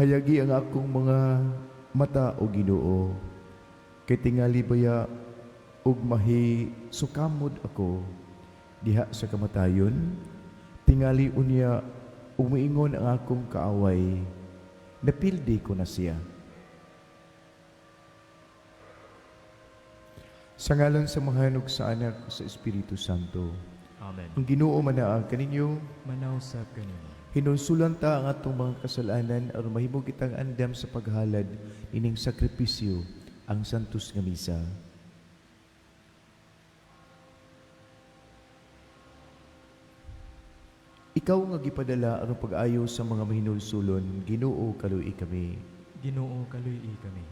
Hayagi ang akong mga mata, o Ginoo, kay tingali baya ug mahisukamod ako diha sa kamatayon, tingali unya ug moingon ang akong kaaway, napildi ko na siya. Sa ngalan sa Amahan ug sa Anak sa Espiritu Santo. Amen. Ang Ginoo manaag kaninyo, Manausab kanimo. Hinulsulan ta ang atong mga kasalanan aron mahimo kitang andam sa paghalad ining sakripisyo ang santos nga misa. Ikaw nga gipadala aron pag-ayo sa mga mahinulsulon, Ginoo, kaluoy kami. Ginoo, kaluoy kami.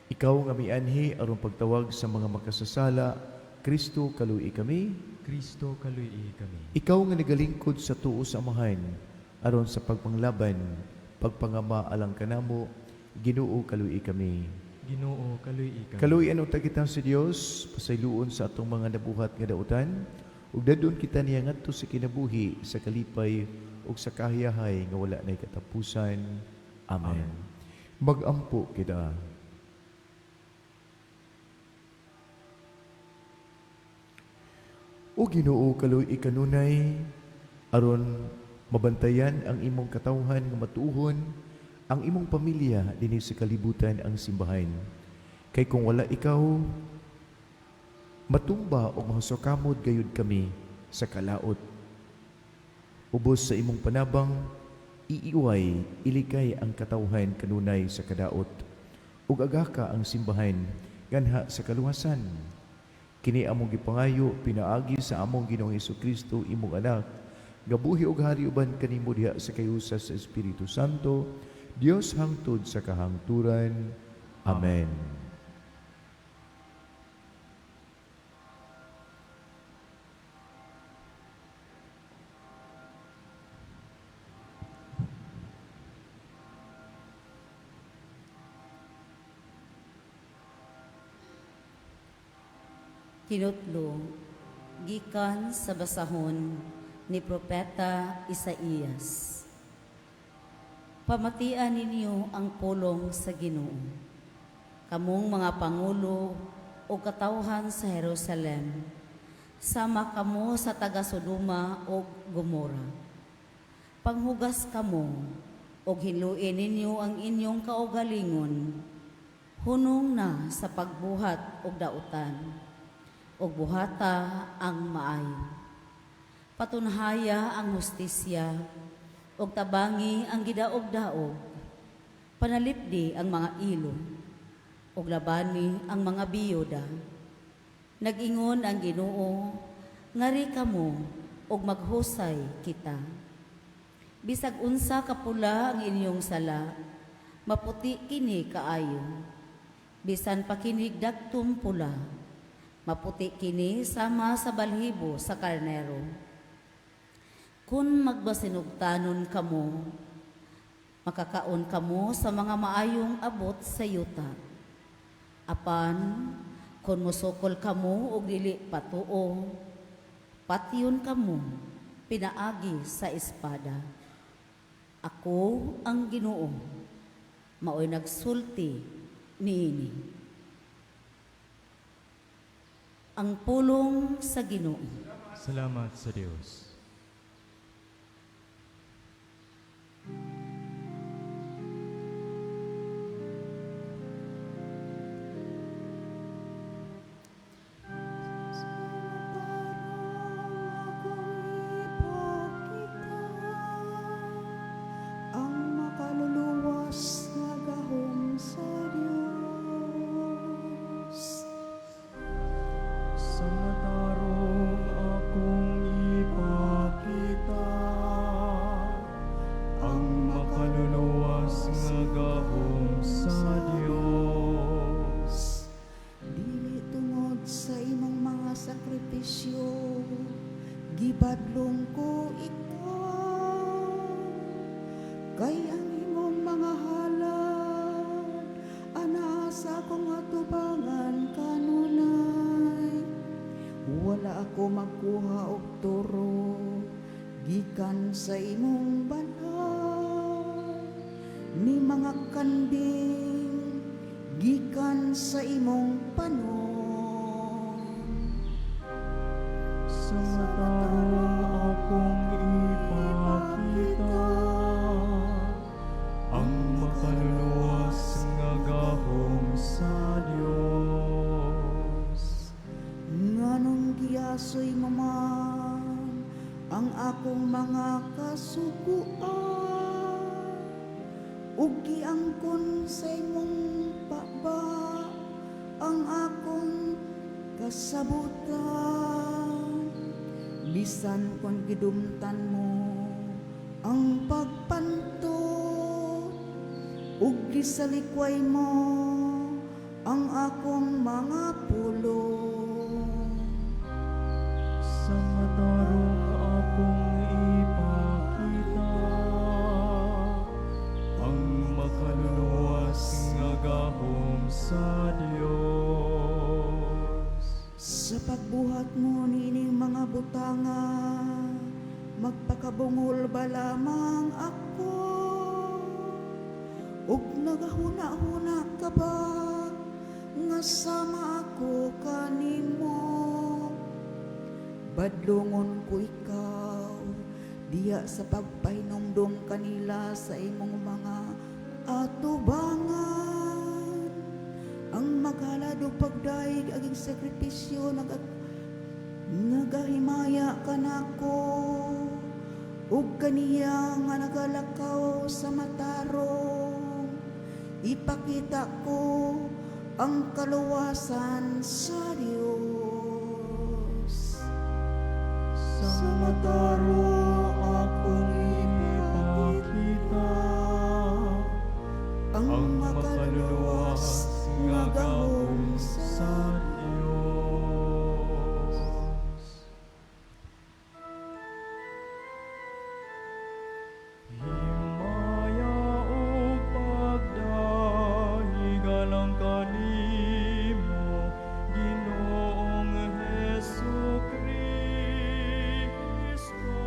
Ikaw nga mianhi aron pagtawag sa mga makasasala, Kristo, kaluoy kami. Kristo, kaluoy kami. Ikaw nga nagalingkod sa tuo sa Amahan aron sa pagpanglaban, pagpangama alang kanamo, Ginoo, kaluoy kami. Ginoo, kaluoy kami. Kaluoyan unta kita sa Dios, pasayloon sa atong mga nabuhat nga dautan, ug dadon kita niya ngadto sa kinabuhi, sa kalipay ug sa kahiyahay nga wala nay katapusan. Amen. Amen. Magampo kita. O Ginoo, kaluoy kanunay aron mabantayan ang imong katawhan nga matuohon, ang imong pamilya dinhi sa kalibutan ang simbahan. Kay kung wala ikaw, matumba o mahasukamod gayud kami sa kalaot. Ubos sa imong panabang, iiway, ilikay ang katawhan kanunay sa kadaot. Ug agaka ang simbahan ganha sa kaluwasan. Kini among gipangayo pinaagi sa among Ginoong Hesukristo, imong anak, gabuhi og hari uban kanimo diha sa kayusa sa Espiritu Santo, Dios hangtod sa kahangturan. Amen. Kinutlo, gikan sa basahon ni Propeta Isaías. Pamatian ninyo ang pulong sa Ginoo, kamong mga pangulo o katawhan sa Jerusalem, sama kamo sa taga Sodoma o Gomora. Panghugas kamo og hinluin ninyo ang inyong kaugalingon, hunong na sa pagbuhat og dautan, og buhata ang maayo. Patunhaya ang hustisya, og tabangi ang gidaog-daog. Panalipdi ang mga ilo, og labani ang mga biyuda. Nag-ingon ang Ginoo, ngari kamo og maghusay kita. Bisag unsa kapula ang inyong sala, maputi kini kaayo. Bisan pa kini dagtom pula, maputi kini sama sa balhibo sa karnero. Kung magbasinugtanon kamo, makakaon kamo sa mga maayong abot sa yuta. Apan, kung musukol kamo og dili patuo, patyon kamo, pinaagi sa espada. Ako ang Ginoo, maoy nagsulti niini. Ang pulong sa Ginoo. Salamat sa Dios. Ang makaluluwas nga gahom sa Dios. Sa matarong akong ipakita ang makaluluwas nga gahom sa Dios. Dili tungod sa imong mga sakripisyo, gibadlong ko ikaw. Kay ang imong mga halad, anaa sa akong atubangan kanunay. Wala ako magkuha og turo, gikan sa imong balay. Ni mga kanding gikan sa imong panon. Sa matarong akong ipakita ang makaluluwas nga gahom sa Dios. Nganong giasoy mo man ang akong mga kasuguan ug giangkon sa imong baba ang akong kasabutan, bisan kon gidumtan mo ang pagpantot ug gisalikway mo ang akong mga pulong. Sa matarong akong ipakita ang makaluluwas nga gahom sa Dios. Sa pagbuhat mo nining mga butanga, magpakabungol ba lamang ako? Ug nagahuna-huna ka ba nga sama ako kanimo? Badlongon ko ikaw diya sa pagpahinumdom kanila sa imong mga atubangan. Ang maghalad og pagdayeg aging sakripisyo nagahimaya kanako, ug kaniya nga nagalakaw sa matarong ipakita ko ang kaluwasan sa Dios. Sa matarong akong ipakita ang ang makaluluwas nga gahom sa Dios. Himaya ug pagdayeg alang kanimo, Ginoong Hesus Kristo.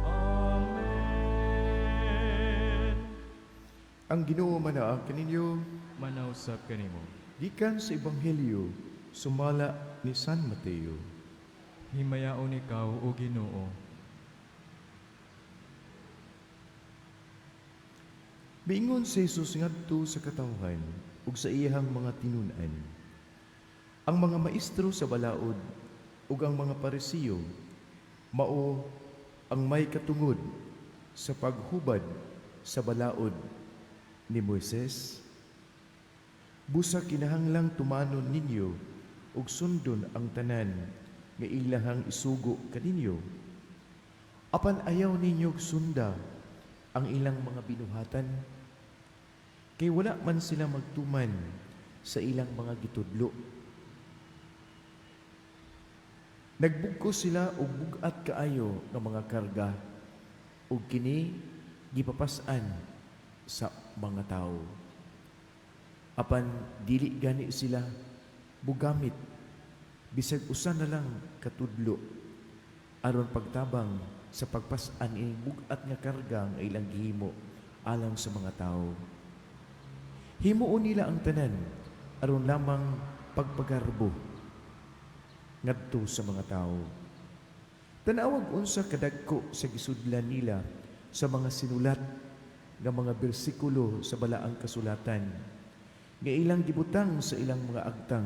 Amen. Ang Ginoo manaa kaninyo. Manausap kanimo. Gikan sa Ebanghelyo sumala ni San Mateo. Himayaon ikaw, o Ginoo. Miingon si Jesus ngadto sa katawhan ug sa iyahang mga tinun-an. Ang mga maestro sa balaod ug ang mga Parisiyo mao ang may katungod sa paghubad sa balaod ni Moises. Busa kinahanglang tumanon ninyo ug sundon ang tanan nga ilahang isugo kaninyo. Apan ayaw ninyo sunda ang ilang mga binuhatan, kay wala man sila magtuman sa ilang mga gitudlo. Nagbugkos sila og bug-at kaayo nga mga karga ug kini gipapas-an sa mga tawo. Apan dili gani sila bugamit bisag usa na lang katudlo aron pagtabang sa pagpas-an ining bug-at nga karga nga ilang gihimo alang sa mga tawo. Himuon nila ang tanan aron lamang pagpagarbo ngadto sa mga tawo. Tanawag unsa kadagko sa gisudlan nila sa mga sinulat nga mga bersikulo sa balaang kasulatan nga ilang gibutang sa ilang mga agtang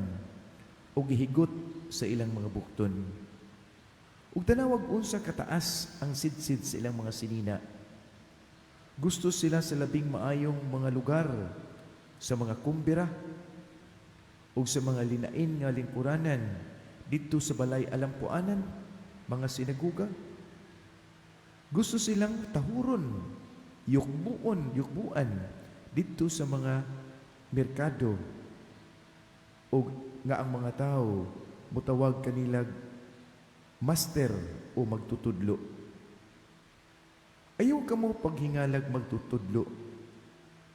o gihigot sa ilang mga bukton. Ug tanawag unsa kataas ang sidsid sa ilang mga sinina. Gusto sila sa labing maayong mga lugar sa mga kumbira ug sa mga linain nga lingkuranan didto sa balay alampuanan, mga sinaguga. Gusto silang tahuron, yukbuon, yukbuan didto sa mga merkado ug nga ang mga tao mutawag kanilag master o magtutudlo. Ayaw kamo paghingalag magtutudlo,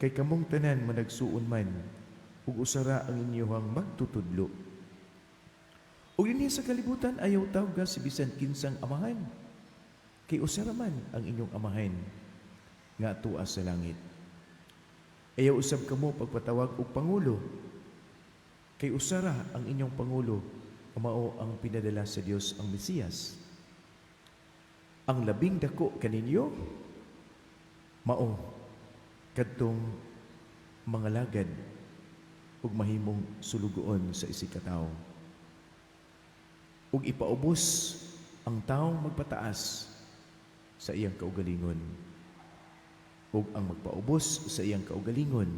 kay kamong tanan managsuon man ug usara ang inyuhang magtutudlo. Ug dinhi sa kalibutan ayaw tawga si bisan kinsang amahan, kay usara man ang inyong amahan nga tua sa langit. Ayaw usab kamo pagpatawag og pangulo, kay usara ang inyong pangulo, mao ang pinadala sa Dios, ang Mesiyas. Ang labing dako kaninyo mao kadtong mga lagad ug mahimong sulugoon sa isig ka tawo. Ug ipaubos ang taong magpataas sa iyang kaugalingon, ug ang magpaubos sa iyang kaugalingon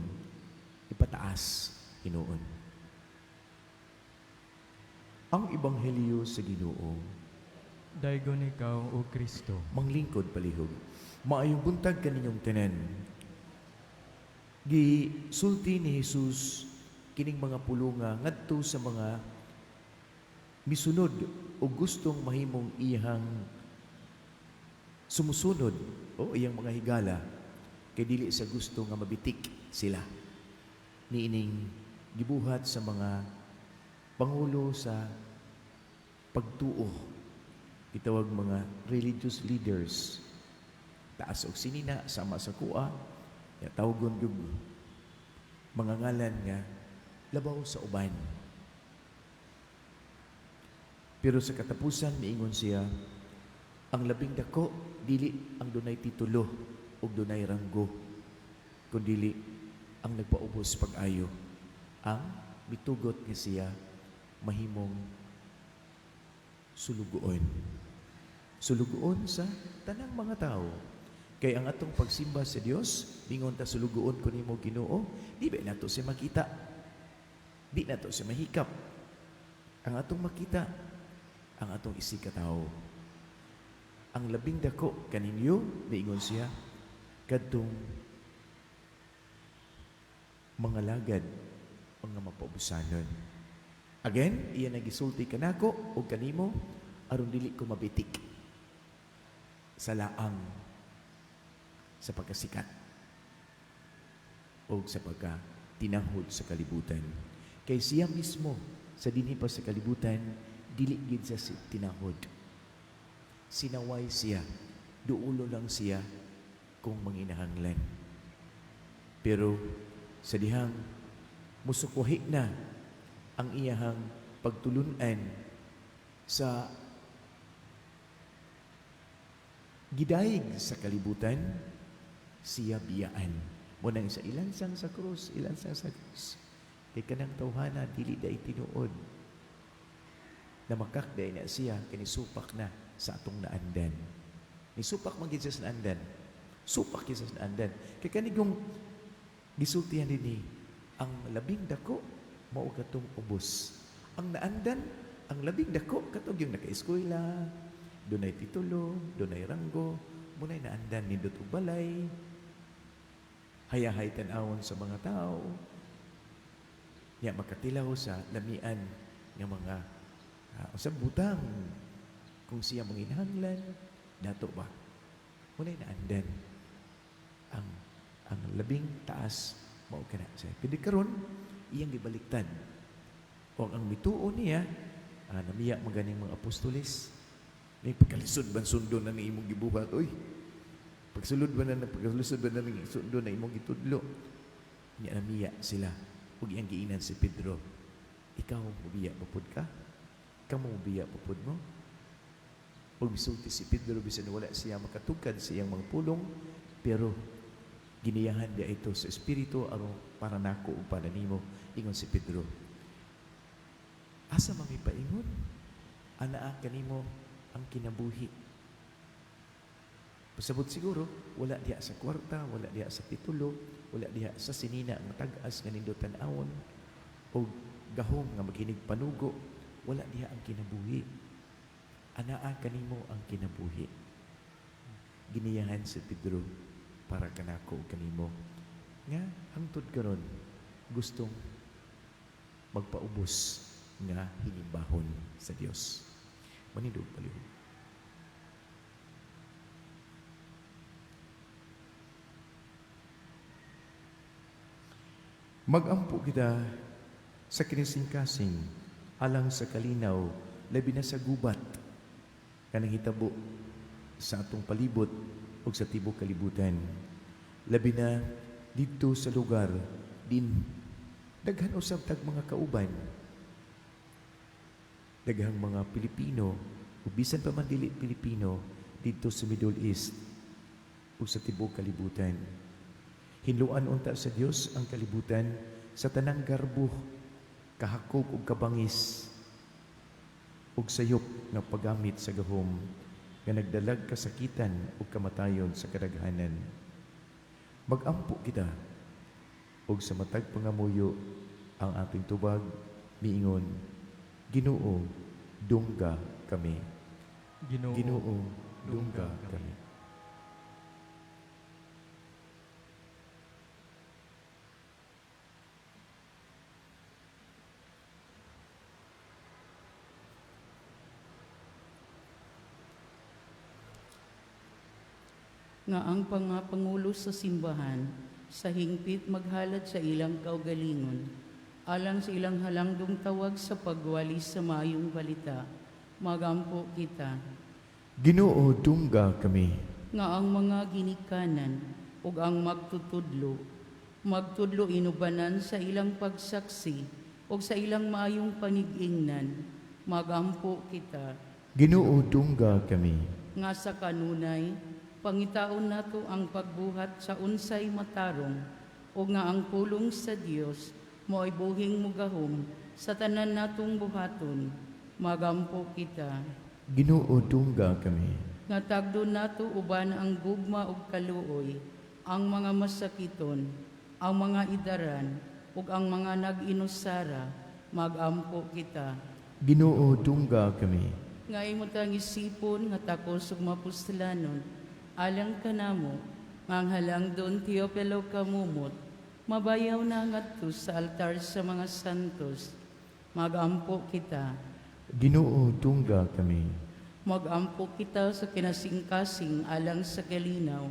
ipataas hinuon. Ang Ebanghelyo sa Ginoo. Daygon ikaw, O Kristo. Manglingkod palihog. Maayong buntag kaninyong tanan. Gisulti ni Jesus kining mga pulunga ngadto sa mga misunod o gustong mahimong iyang sumusunod o iyang mga higala, kay dili sa gusto nga mabitik sila niining gibuhat sa mga pangulo sa pagtuo, gitawag mga religious leaders, taas og sinina sama sa kuha ya, tawgon gyud mga ngalan nga labaw sa uban. Pero sa katapusan miingon siya, ang labing dako dili ang dunay titulo ug dunay ranggo, kundili ang nagpaubos pag-ayo, ang mitugot nga siya mahimong sulugoon, sulugoon sa tanang mga tao. Kay ang atong pagsimba sa Dios, mingon ta, "Sulugoon ko nimo, Ginoo," di ba nato siya makita? Di nato siya mahikap. Ang atong makita, ang atong isig katawo. Ang labing dako kaninyo, miingon siya, kadtong mga lagad, mga mapaubusanon. Again, iya nagisulti kanako o kanimo aron dili ko mabitik sa laang sa pagkasikat o sa pagka tinahod sa kalibutan. Kay siya mismo sa dinhi pa sa kalibutan, dili gid sa tinahod. Sinaway siya, duulo lang siya kung manginahanglan. Pero sa dihang musukwahi na ang iyahang pagtulunan sa gidayeg sa kalibutan, siya biyaan. Mao nang sa ilansang sa krus, ilansang sa krus. Kay kanang tawhana dili day tinuod. Namakak day na siya kini supak na sa atong naandan. Ni supak man gid siya sa naandan. Supak gid siya sa naandan. Kay kanigong gisultihan dinhi, ang labing dako mao katong ubos. Ang naandan, ang labing dako katong yung naka-eskwela, dunay titulo, dunay ranggo, munay naandan, nindot og balay, hayahay tan-awon sa mga tao, nya makatilaw sa lamian nga mga sa butang kung siya manginahanglan dato ba, munay naandan. Ang labing taas mao kana siya. Pwede karon iyang gibaliktad o ang mituo niya, namiya maganing mga apostoles, may pagkalisod ban sundon na ni imong gibuhat, oy. Pagsulod ba na, pagkalisod ba na ni sundon na imong gitudlo? Nya namiya sila ug iyang giinan si Pedro, "Ikaw, mubiya pa pud ka? Kamo, mubiya pa pud mo?" Ug misulti si Pedro, bisan wala siya makatugkad sa iyang mga pulong, pero giniyahan diya ito sa Espiritu aron para nako ug para nimo. Ingon si Pedro, "Asa man mi paingon? Anaa kanimo ang kinabuhi." Pasabot siguro, wala diha sa kwarta, wala diha sa titulo, wala diha sa sinina nga tag-as nga nindot tan-awon o gahom nga maghinig panugo, wala diha ang kinabuhi. Anaa kanimo ang kinabuhi. Giniyahan si Pedro para kanako ug kanimo nga hangtod karon gustong magpaubos nga hinimbahon sa Dios. Manindog palihog. Magampo kita sa kinisingkasing alang sa kalinaw, labi na sa gubat kanang hitabo sa atong palibot ug sa tibok kalibutan. Labi na didto sa lugar din daghan usab tag mga kauban, daghang mga Pilipino ug bisan pa man dili Pilipino didto sa Middle East ug sa tibuok kalibutan. Hinluan unta sa Dios ang kalibutan sa tanang garbo, kahakog ug kabangis ug sayop nga paggamit sa gahom nga nagdalag kasakitan ug kamatayon sa kadaghanan. Magampo kita ug sa matag pangamuyo ang ating tubag miingon, Ginoo, dungga kami. Ginoo, Ginoo, dungga kami. Nga ang pangapangulo sa simbahan sa hingpit maghalad sa ilang kaugalingon alang sa ilang halangdong tawag sa pagwali sa maayong balita. Magampo kita. Ginoo, dungga kami. Nga ang mga ginikanan ug ang magtutudlo magtudlo inubanan sa ilang pagsaksi ug sa ilang maayong panigingnan. Magampo kita. Ginoo, dungga kami. Nga sa kanunay pangitaon nato ang pagbuhat sa unsay matarong ug nga ang pulong sa Dios mo'y buhing mugahom sa tanan natong buhaton. Magampo kita. Ginoo, dungga kami. Nga tagdo nato uban ang gugma ug kaluoy, ang mga masakiton, ang mga idaran ug ang mga nag-inusara. Magampo kita. Ginoo, dungga kami. Nga imo tang isipon nga takos ug mapuslanon alang kanamo nga ang halangdon Teopelo kamumot mabayaw na ngadto sa altar sa mga santos. Magampo kita. Ginoo, dungga kami. Magampo kita sa kinasingkasing alang sa kalinaw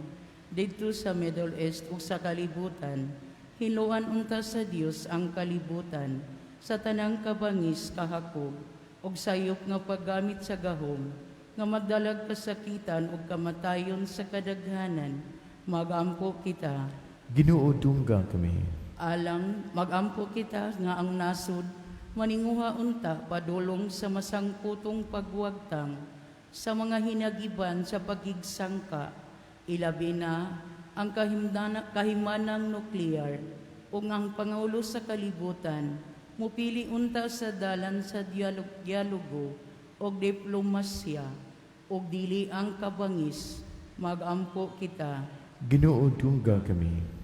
didto sa Middle East ug sa kalibutan. Hiluan unta sa Dios ang kalibutan sa tanang kabangis, kahakog ug sayop nga paggamit sa gahom nga madalag kasakitan ug kamatayon sa kadaghanan. Magampo kita. Ginoo, dungga kami. Alang magampo kita nga ang nasod maninguha unta padulong sa masangkutong pagwagtang sa mga hinagiban sa pagigsangka, ilabi na ang kahimanang nuklear, ug ang pangulo sa kalibutan mupili unta sa dalan sa dialogo og diplomasya ug dili ang kabangis. Magampo kita. Ginoo, dungga kami.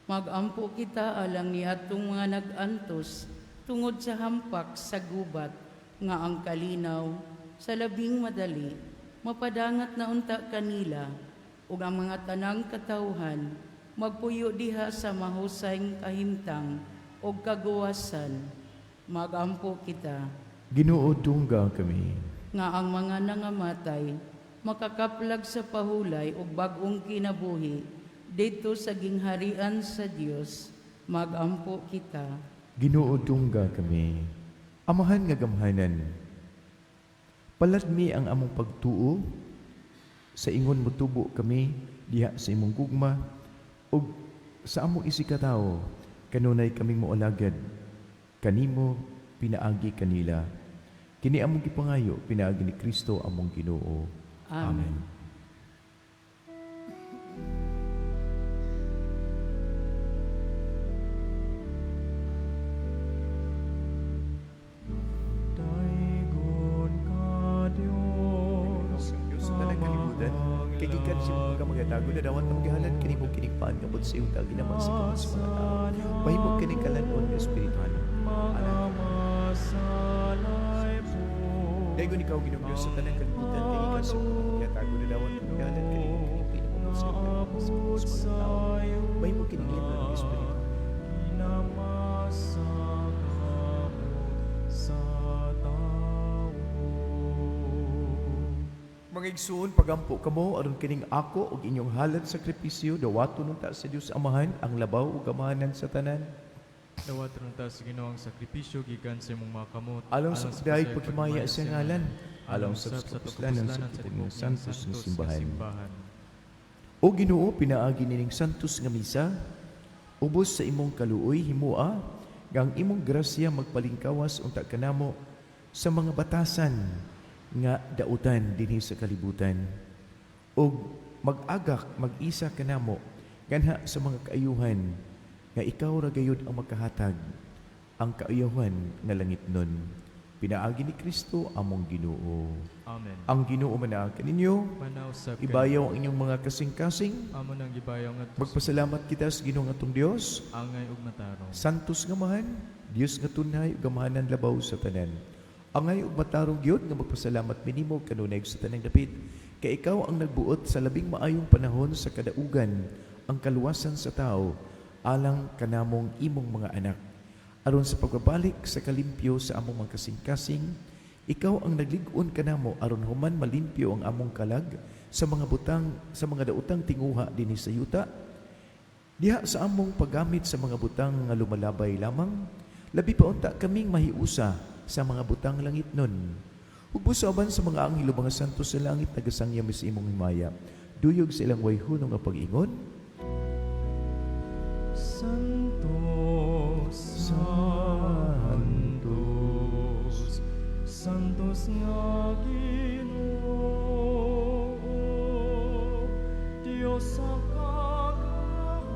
Magampo kita alang ni atong mga nag-antos tungod sa hampak sa gubat, nga ang kalinaw sa labing madali mapadangat na unta kanila ug ang mga tanang katawhan magpuyo diha sa mahusay kahimtang ug kaguwasan. Magampo kita. Ginoo, dungga kami. Nga ang mga nangamatay makakaplag sa pahulay ug bag-ong kinabuhi didto sa gingharian sa Dios. Magampo kita. Ginoo, dungga kami. Amahan nga gamhanan, palatmi ang among pagtuo sa ingon motubo kami diha sa imong gugma ug sa among isigkatawo kanunay kaming moalagad kanimo pinaagi kanila. Kini among gipangayo pinaagi ni Kristo among Ginoo. Amen. Amen. Daygon ka, Dios, Diyos sa tanang kalibutan, kay gikan sa imong kamagatago na dawat ang gihalad kanimo kining paan nga sa iyong taginaman sa kamot sa mga tao. Mahimo kining kalan-on nga espirituhanon. mga masalay po. Daygon ikaw, Ginoong Diyos, sa tanang kalibutan, kay gikan sa imong kamagatago na dawat ang gihalad kanimo kining paan nga sa iyong taginaman sa kamot sa mga tao. Mahimo kining libre ng espiritu. Kinamasa kamot sa tao. Mga igsoon, pagampo kamo aron kining ako ug inyong halad sakripisyo dawaton unta sa Dios Amahan ang labaw ug amahanan sa tanan. Dawat unta sa Ginoo ang sakripisyo gikan sa imong mga kamot. Alang sa pagdayeg paghimaya sa ngalan, alang sa kapuslanan sa tibuok ng santos nga simbahan. O Ginoo, pinaagi nining santos nga misa, Ubos sa imong kaluoy himua nga ang imong grasya magpalingkawas unta kanamo sa mga batasan nga dautan dinhi sa kalibutan ug mag-agak mag-isa kanamo ganha sa mga kaayuhan nga ikaw ra gayud ang makahatag, ang kaayuhan nga langitnon, pinaagi ni Kristo among Ginoo. Amen. Ang Ginoo manaag kaninyo. Manaw sa Ibayaw ang inyong mga kasing-kasing. Amo nang gibayaw ngadto sa Magpasalamat kita sa Ginoo atong Dios. Angay ug matarong. Santos nga Amahan, Dios nga tunhay ug amahanan labaw sa tanan. Angay ug matarong gyud nga magpasalamat minimo kanunay sa tanang dapit, kay ikaw ang nagbuot sa labing maayong panahon sa kadaugan ang kaluwasan sa tao alang kanamong imong mga anak. Aron sa pagbabalik sa kalimpyo sa among mga kasing-kasing, ikaw ang naglig-on kanamo aron human malimpyo ang among kalag sa mga butang, sa mga daotang tinguha dinhi sa yuta. Diha sa among paggamit sa mga butang nga lumalabay lamang, labi pa unta kaming mahiusa sa mga butang langit nun. Ug uban sa mga anghel ug mga santo sa langit, nagasangyam sa imong himaya. Duyog sa ilang way hunong nga pag-ingon. Santo, Santos, Santos nga Ginoo, Dios sa kagahuma,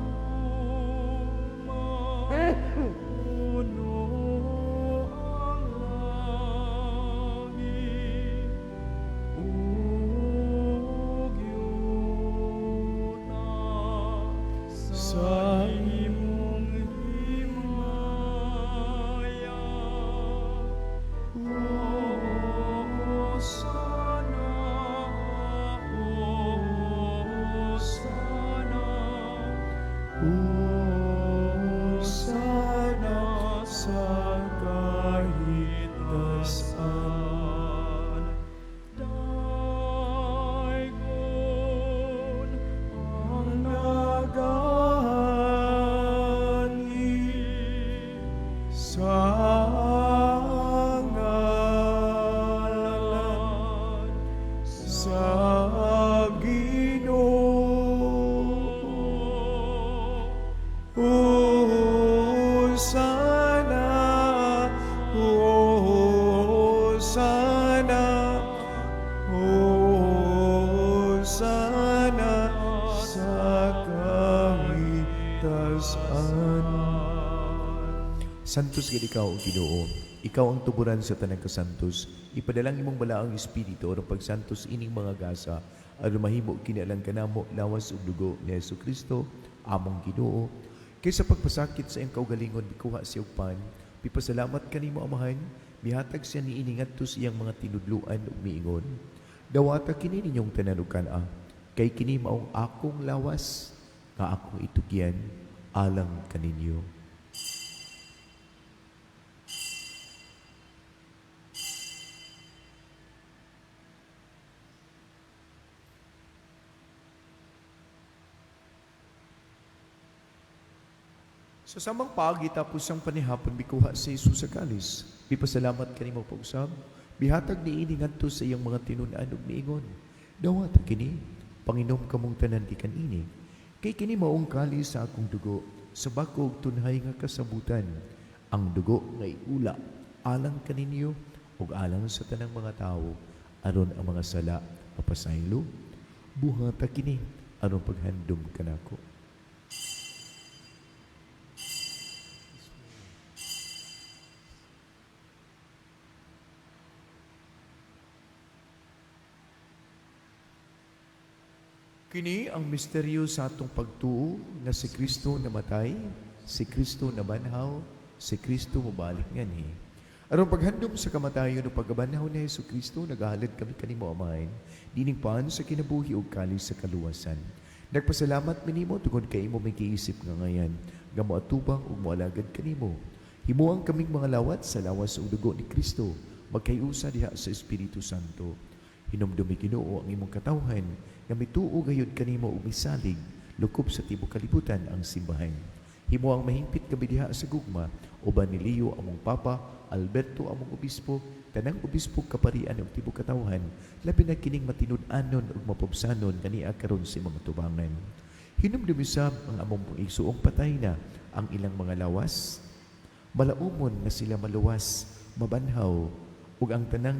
puno ang langit ug yuta sa imong himaya. Hosana, Hosana, Hosana sa kahitasan. Daygon ang Nagaanhi sa ngalan sa Ginoo. Hosana, Hosana, Hosana sa kahitasan. Santos gid ikaw, Ginoo. Ikaw ang tuburan sa tanang kasantos. Ipadalang imong balaang espiritu aron pagsantos ining mga gasa aron mahimo kini alang kanamo lawas ug dugo ni Jesu Kristo among Ginoo. Kaysa pagpasakit sa iyang kaugalingon, mikuha siya og pan, mipasalamat kanimo Amahan, mihatag siya niini ngadto sa iyang mga tinudluan ug miingon: "Dawata kini ninyong tanan ug kan-a, kay kini maong akong lawas nga akong itugyan alang kaninyo." Sa samang paagi tapos ang panihapon, mikuha si Jesus sa kalis. Mipasalamat kanimo pag-usab. Mihatag niini ngadto sa iyang mga tinun-an ug miingon: "Dawata kini, panginom kamong tanan gikan ini. Kay kini maong kalis sa akong dugo, sa bag-o ug tunhay nga kasabutan. Ang dugo nga iula alang kaninyo ug alang sa tanang mga tawo aron ang mga sala mapasaylo. Buhata kini aron paghandom kanako." Kini ang misteryo sa atong pagtuo nga si Kristo namatay, si Kristo nabanhaw, si Kristo mobalik nganhi. Aron paghandom sa kamatayon o pagkabanhaw ni Hesus Kristo, nagahalad kami kanimo Amahan, dining pan sa kinabuhi ug kalis sa kaluwasan. Nagpasalamat minimo tungod kay imo may giisip nga ngayan, nga moatubang ug moalagad kanimo. Himuang kaming mga lawat sa lawas ug dugo ni Kristo, magkayusa diha sa Espiritu Santo. Hinumdumi Ginoo ang imong katawhan nga mituo gayud kanimo ug misalig lukob sa tibuok kalibutan ang simbahan. Himuang mahingpit kami diha sa gugma uban ni Leo among Papa, Alberto among obispo, tanang obispo kaparian ug tibuok katawhan, labi na kining matinud-anon ug mapubsanon kaniya karon sa imong atubangan. Hinumdumi sab ang among igsuong patay na ang ilang mga lawas. Malaumon nga sila maluwas, mabanhaw, ug ang tanang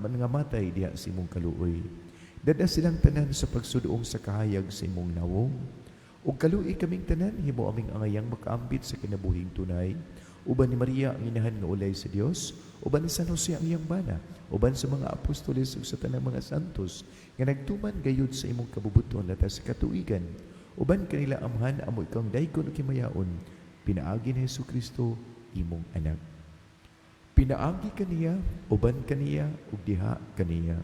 nangamatay diha sa imong kaluoy. Dada silang tanan sa pagsuduong sa kahayag sa imong nawong. Ug kaluoy kaming tanan, himo aming angayang makaambit sa kinabuhing tunay. Uban ni Maria ang inahan nga ulay sa Dios, uban ni San Jose ang iyang bana, uban sa mga apostoles ug sa tanang mga santos nga nagtuman gayud sa imong kabubuton latas sa katuigan. Uban kanila amhan amo ikaw ang daygon ug himayaon, pinaagi ni Hesukristo imong anak. Pinaagi kaniya, uban kaniya, ug diha kaniya.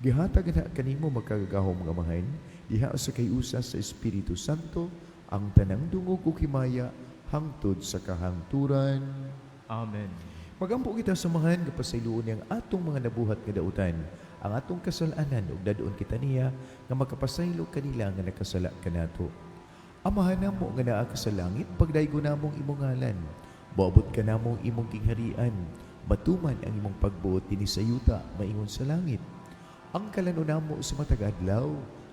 Gihatag na kanimo makagagahom nga Amahan, diha sa kayusa sa Espiritu Santo, ang tanang dungog ug himaya hangtod sa kahangturan. Amen. Magampo kita samahan nga pasayloon niyang atong mga nabuhat nga dautan, ang atong kasalanan ug dadon kita niya nga makapasaylo kanila nga nakasala kanato. Amahan namo nga naa ka sa langit, pagdaygo namong imong ngalan. Moabot ka namong imong gingharian, matuman ang imong pagbuot dinhi sa yuta maingon sa langit. Ang kalano namo sa matag adlaw,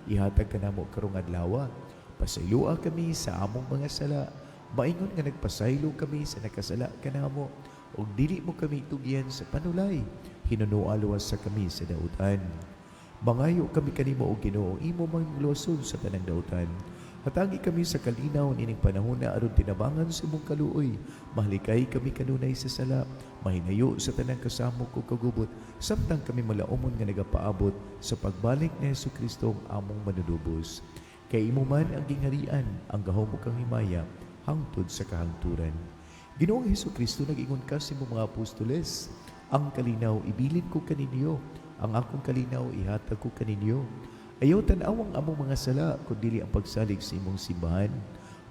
ihatag kanamo karong adlawa. Pasayloa kami sa among mga sala, maingon nga nagpasaylo kami sa nakasala kanamo, ug dili mo kami tugyan sa panulay, hinunoa luwas sa kami sa dautan. Mangayo kami kanimo o Ginoo, imo mang luwason sa tanang dautan. Hatagi kami sa kalinaw nining panahon na aron tinabangan sa imong kaluoy. Mahalikay kami kanunay sa sala, mahinayo sa tanang kasamok ug kagubot, samtang kami malaumon nga nagapaabot sa pagbalik ni Hesukristo ang among manunubos. Kay imo man ang gingharian, ang gahom ug ang himaya, hangtod sa kahangturan. Ginoong Hesukristo, nag-ingon ka sa imong mga apostoles, ang kalinaw ibilin ko kaninyo, ang akong kalinaw ihatag ko kaninyo. Ayaw tan-aw ang among mga sala, kundi ang pagsalig sa imong simbahan,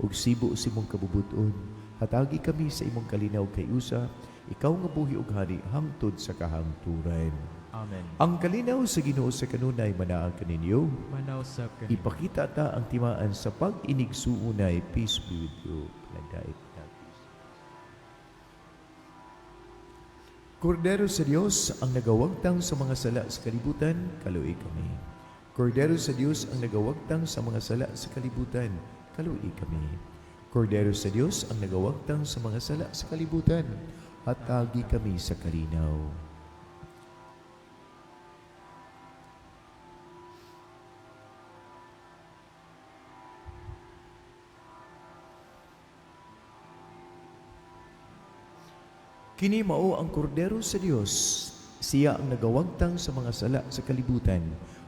ug sibo sa imong kabubuton. Hatagi kami sa imong kalinaw kay usa, ikaw nga buhi ug hari hangtod sa kahangturan. Amen. Ang kalinaw sa Ginoo sa kanunay manaa kaninyo. Manaw sab kanimo. Ipakita ta ang timaan sa pag-inigsuunay. Peace be with you. Palagdait na peace. Kordero sa Dios ang nagawagtang sa mga sala sa kalibutan, kaluoy kami. Kordero sa Dios ang nagawagtang sa mga sala sa kalibutan, kaluoy kami. Kordero sa Dios ang nagawagtang sa mga sala sa kalibutan, hatagi kami sa kalinaw. Kini mao ang kordero sa Dios, siya ang nagawagtang sa mga sala sa kalibutan.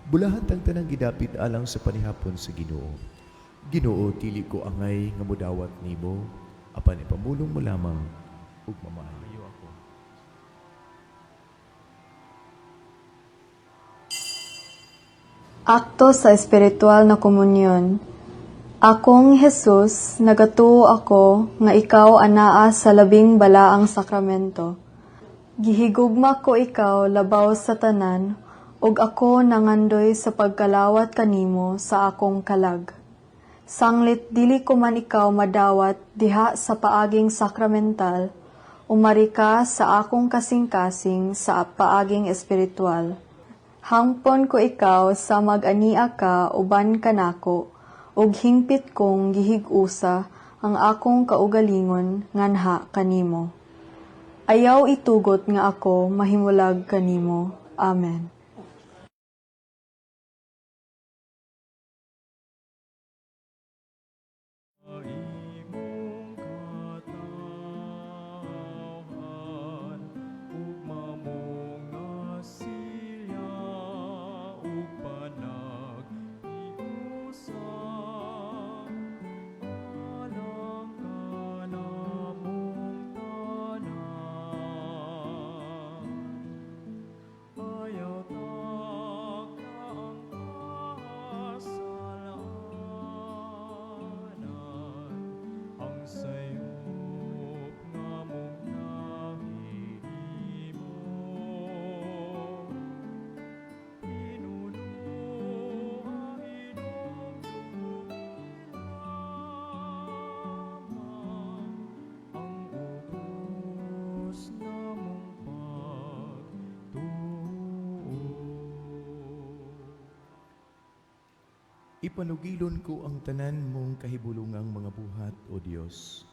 Bulahan tang tanang gidapit alang sa panihapon sa Ginoo. Ginoo, dili ko angay nga modawat nimo, apan ipamulong mo lamang ug mamaayo. Ayo ako. Akto sa espiritual na komunyon. Akong Jesus, nagatuo ako nga ikaw anaa sa labing balaang sakramento. Gihigugma ko ikaw labaw sa tanan, ug ako nangandoy sa pagkalawat kanimo sa akong kalag. Sanglit dili ko man ikaw madawat diha sa paaging sakramental, umari ka sa akong kasing-kasing sa paaging espiritual. Hangpon ko ikaw sa mag-ania ka uban kanako, ug hingpit kong gihig-usa ang akong kaugalingon nganha kanimo. Ayaw itugot nga ako mahimulag kanimo. Amen. Imong katawhan ug mamunga siya ug panag-iusa alang kanamong tanan. Ayaw Ipanugilon ko ang tanan mong kahibulungang mga buhat, O Dios.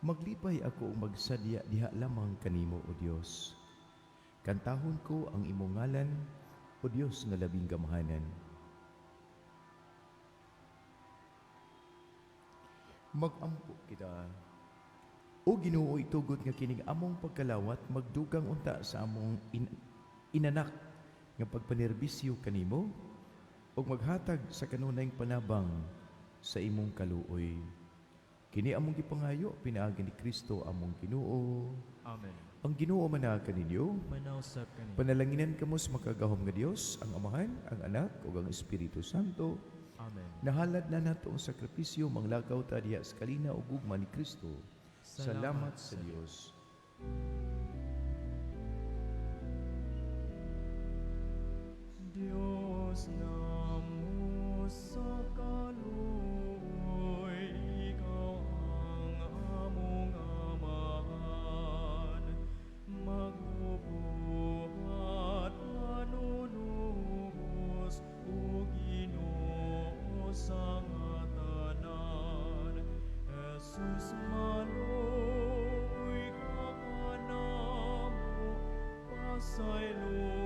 Maglipay ako ug magsadya diha lamang kanimo, O Dios. Kantahon ko ang imong ngalan, O Dios nga labing gamhanan. Magampo kita. O Ginoo, itugot nga kining among pagkalawat magdugang unta sa among inanak nga pagpanerbisyo kanimo ug maghatag sa kanunayng panabang sa imong kaluoy. Kini among gipangayo pinaagi ni Kristo among Ginoo. Amen. Ang Ginoo manaa kaninyo. Manausap kaniyo. Panalanginan kamo sa makagagahom nga Dios, ang Amahan, ang Anak ug ang Espiritu Santo. Amen. Nahalad na nato ang sakripisyo, manglakaw ta diha sa kalinaw ug gugma ni Kristo. Salamat sa Dios. Dios namo sa kaluoy, ikaw ang among Amahan. Magbubuhat manunubos, o Ginoo sa nga tanan. Jesus maluoy ka kanamo, pasayloa.